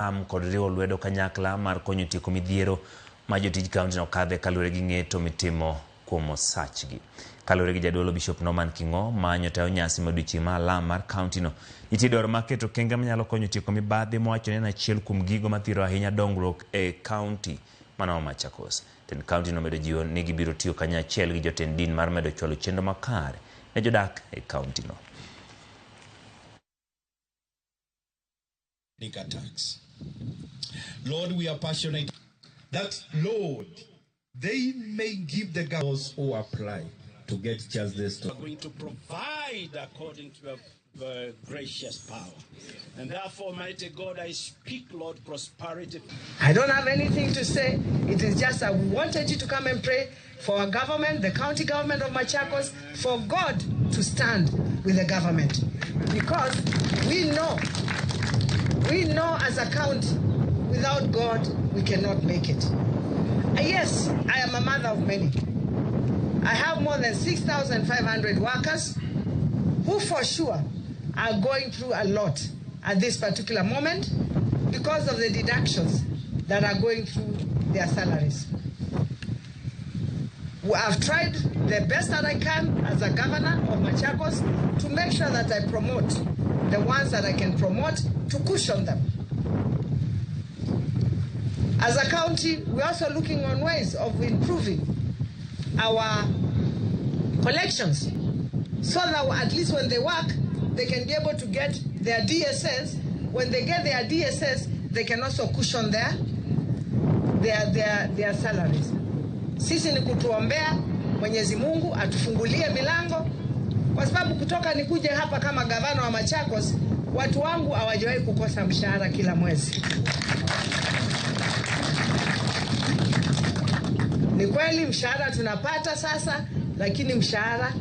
Am kod riwo lwedo kanyakla mar konyo tieko midhiero ma jotij kaunti no kadhe kaluwore gi ng'eto mitimo kuom osachgi. Kaluwore gi jadolo Bishop Norman King'o ma nyotayo nyasi ma odiochieng' ma alam mar kaunti no, nitie dwaro mar keto okenge manyalo konyo tieko mibadhi mowacho ni en achiel kuom gigo mathiro ahinya dongruok e kaunti mano ma Machakos. Jatend kaunti no omedo jiwo ni gibiro tiyo kanyachiel gi jotend din mar medo chwalo chenro makare ne jodak e kaunti no. Panic attacks. Lord, we are passionate that, Lord, they may give the girls who apply to get justice. To are going to provide according to your gracious power. And therefore, mighty God, I speak, Lord, prosperity. I don't have anything to say. It is just I wanted you to come and pray for our government, the county government of Machakos, for God to stand with the government. Because we know as a county, without God, we cannot make it. Yes, I am a mother of many. I have more than 6,500 workers who for sure are going through a lot at this particular moment because of the deductions that are going through their salaries. I've tried the best that I can as a governor of Machakos to make sure that I promote the ones that I can promote to cushion them. As a county, we're also looking on ways of improving our collections so that at least when they work, they can be able to get their DSS. When they get their DSS, they can also cushion their salaries. Sisi ni kutuombea Mwenyezi Mungu atufungulie milango, kwa sababu kutoka nikuje hapa kama gavana wa Machakos, watu wangu hawajawahi kukosa mshahara kila mwezi. Ni kweli mshahara tunapata sasa, lakini mshahara